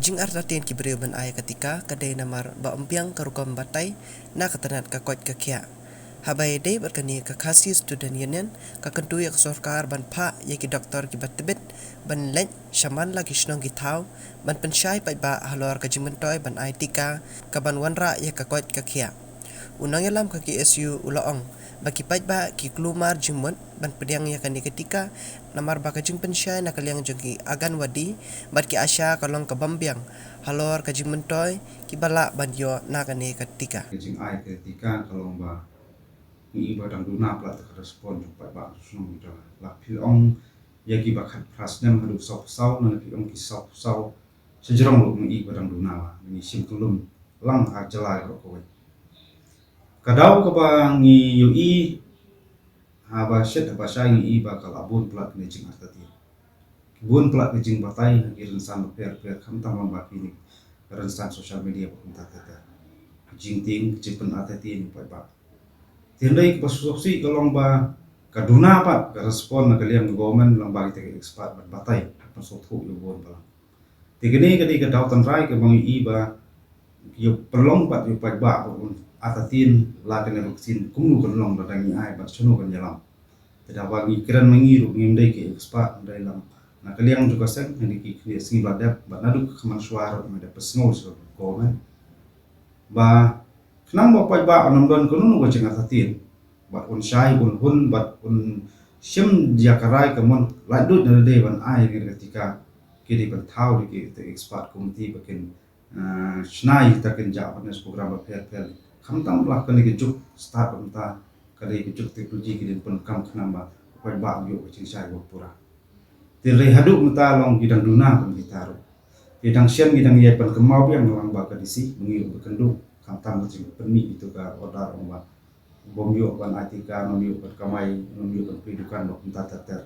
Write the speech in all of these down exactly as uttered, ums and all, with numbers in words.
Jingartatien ki briew ban ai ka tika ka dei namar ba ym biang ka rukom batai na ka tnat ka koit ka khiah. Haba ïadei bad kane ka Khasi Student Union ka kyntu ïa ka sorkar ban phah ïa ki doktor kiba tbit ban leit shaman la ki shnong ki thaw ban pynshai paidbah halor ka jingmyntoi ban ai tika kaban wanrah ïa ka koit ka khiah. U nongïalam ka K S U u la ong ba ki paidbah ki kulmar jingmut ban pdiang ïa kane ka tika namar ba ka jingpynshai na ka liang jong ki Anganwadi bad ki ASHA ka long kaba ym biang halor ka jingmyntoi kiba lah ban ïoh na kane ka tika. Ka jingai ka tika ka long ba ngi i ba dang duna palat ka respond jong paidbah shnong kita. La phi ong ïa kiba khatphra snem haduh sawphew saw, nang phi ong ki sawphew saw sha jrong ruh ngi i ba dang duna, ngi shim kyllum lang ha jylla baroh kawei. Ka daw kaba ngi ïohi haba shet haba shai ngi i ba ka la bun palat kane jingartatien. Bun palat ka jingbatai ha ki rynsan bapher bapher, khamtam lang ba kine rynsan social media ba kumta ter ter. Ka jingtieng ka jingpynartatien ïa paidbah. Te hynrei kaba sngewsih ka long ba ka duna pat ka respond na ka liang ka government lang ba kita ki expert ban batai ban sngewthuh ïa u bun balang. Te kane ka dei ka daw tynrai kaba ngi i ba ïa pynlong bad ïa paidbah ba un artatien la kane vaccine kumno kan long, lada ngi ai bad shano kan ïalam. Te da ba ngi kren ma ngi ruh ngim dei ki expert, ym dei lang na ka liang jong ka seng, ha kine ki khyndiat sngi ba la dep bad naduh ka khman shuwa ruh ngi dep pynsngew sha ka government ba khnang ba paidbah un ym don kano kano ka jingartatien bad un shai un hun bad un shim ïa ka rai ka mon laitluid na lade ban ai ïa ka tika, ki dei ban thaw da ki expert committee ba kin ah, shna ïa kita ki awareness program bapher bapher. Khamtam la kane ka juk start mynta ka dei ka juk technology ki dei pyndonkam khnang ba paidbah ïoh ka jingshai ba pura. Te hynrei haduh mynta long ki dang duna kum kita ruh. Te dang shen ki dang ïai pynkynmaw biang lang ba ka D C ba ngi ïoh ba kynduh khamtam ka jingpynmih ïa ka order ong ba bym ïoh ban ai tika, bym ïoh ban kamai, bym ïoh ban plie dukan ba kumta ter ter.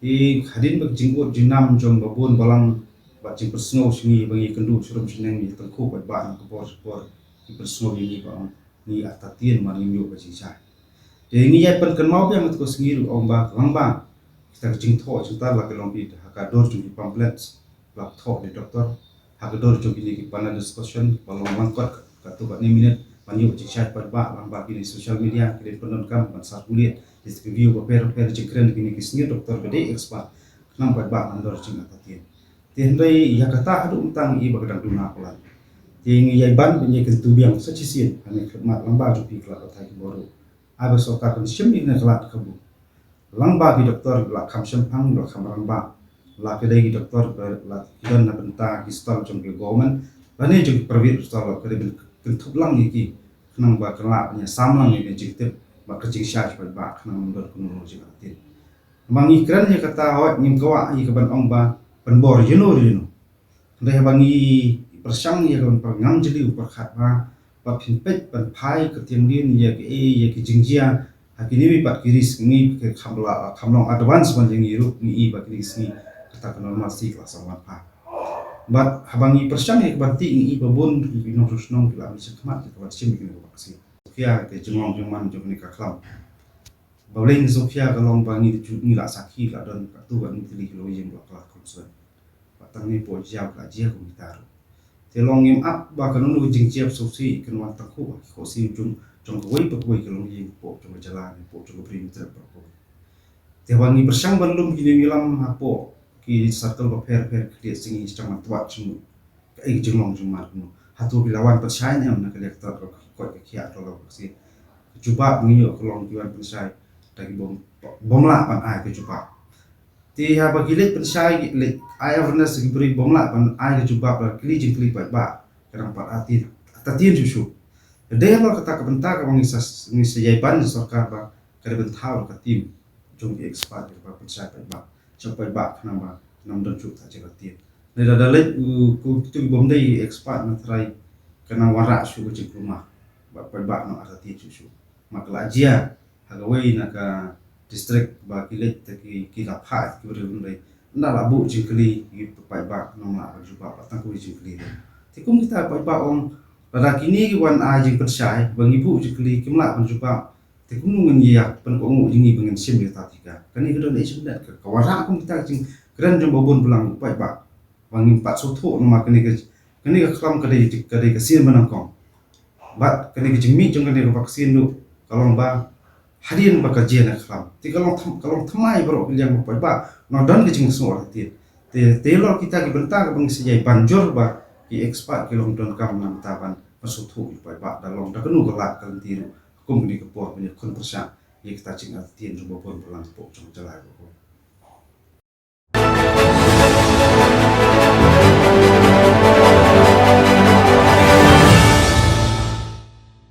Te hadien ba ka jingud jingnam jong ba bun balang bad jingpynsngew sha ngi ba ngi kynduh sharum shaneng, ngi tyngkhuh paidbah na ka por sha ka por, ki pynsngew ïa ngi ba ong ngi artatien, mar ngim ïoh ka jingshai. Te ngi ïai pynkynmaw biang ha kata ka sngi ruh ong ba lang ba kita ki jingthoh jingthoh la ki long ki ha ka dur jong ki pamphlets ba thoh da ki doktor, ha ka dur jong kine ki panel discussion ba long lyngkot katto katne minit ban ïoh jingshai paidbah, lang ba kine social media ki dei pyndonkam ban circulate ïa ki view bapher bapher, jingkren kine ki sngewthuh doktor ba dei expert, khnang paidbah ban don jingartatien. Te hynrei ïa kata haduh mynta ngi i ba ka dang duna palat. Te ngi ïai ban ban ïai kyntu biang sa shisien ha kane ka khmat lang ba jong phi ki lad pathai kiba ruh, ai ba sorkar kan shim ïa kane ka lad kabu lang ba ki doktor ba la kham shemphang, ba la kham rangbah, la ki dei ki doktor ba la ki don na bynta ki stall jong ki government lane jong ki private stall, ka dei ban kynthup lang ïa ki khnang ba kan lah ban ïasam lang ïa ka jingtip bad ka jingshai paidbah khnang ban don kano kano jingartatien. Ba ngi kren ïa kata, hooid, ngim kwah ïa ka ban ong ba pynbor ïano ïano. Hynrei haba ngi pyrshang ïa ka ban pyrngam jylliew pyrkhat ba, ba phin peit ban phai ka tieng dien ïa ka, eh, ïa ka jingjia ha kine pat ki risk, ngi ka kham la, kham long advance ban ïa ngi ruh, ngi i ba kine ki sngi kata ka normalcy ka la sdang ban phai. Bad haba ngi pyrshang ïa ka ban tih, ngi i ba bun ki nongshong shnong ki la mih shakhmat ïa ka ban shim ïa kane ka vaccine. Sngewkhia ka jinglong jingman jong kane ka khlam. Ba Blei ngi sngewkhia ka long ba ngi ju, ngi la sakhi, la don katto katne tylli ki longïing ba la khlad khlad. Ba tang ngi poi jia ba la jia kum kita ruh. Te long ngim ap ba kano kano ka jingjia ba sngewsih kan wan tangkhuh ha ki khohsiew jong, jong kawei pa kawei ka longïing, hapoh jong ka jylla ne hapoh jong ka Bri Hynñiewtrep baroh kawei. Te ba ngi pyrshang ban lum kine ki lam hapoh ki circle bapher bapher, khyndiat sngi sdang ban twad jingmut. Kaei ka jinglong jingman kumno? Hato ki la wan pynshai ne em na ka liang ka tnat ka koit ka khiah, ka la ka ksiat? Ka jubab ngi ïoh ka long ki wan pynshai da ki bym, bym lah ban ai ka jubab. Te haba ki leit pynshai, ki leit ai awareness, ki briew bym lah ban ai ka jubab, la kylli jingkylli paidbah, ka dang pat artatien, artatien shuh shuh. Te dei halor kata ka bynta kaba ngi sa, ngi sa ïai ban na sorkar ba ka dei ban thaw ka team jong ki expert kiba pynshai paidbah, shah paidbah khnang ba kan ym don shuh kata ka jingkyrtieng. Lada leit u, u, kito ki bym dei expert na trai, kan ym wanrah shuh ka jingkulmar bad paidbah kan ym artatien shuh shuh. Ma ka la jia ha kawei na ka district ba ki leit te ki, ki la phah ki briew, hynrei ynda la buh jingkylli ki paidbah kan ym lah ban jubab tang kawei jingkylli. Te kum kita paidbah ong, lada kine ki wan ai jingpynshai ba ngi buh jingkylli kim lah ban jubab, te kumno ngin ïa pynkohnguh ïa ngi ba ngin shim ïa kata ka tika? Kane ka don action, ka, ka wanrah kum kita ka jingkren jong ba bun balang u paidbah. ba ngim pat sngewthuh namar kane ka, kane ka khlam ka dei, ka dei ka sien ba nyngkong. Bad kane ka jingmih jong kane ka vaccine ruh ka long ba hadien ba ka jia na ka khlam, te ka long tham-, ka long thymmai baroh ki liang ba paidbah, nang don ka jingsngew artatien. Te, te lor kita ki bynta kaba ngi sa ïai ban jur ba ki expert ki long donkam namar ban, ban sngewthuh ïa u paidbah da long da kano ka lad ka lynti ruh kum kane ka por ban ïakhun pyrshah ïa kita jingartatien jong ba bun balang hapoh jong ka jylla.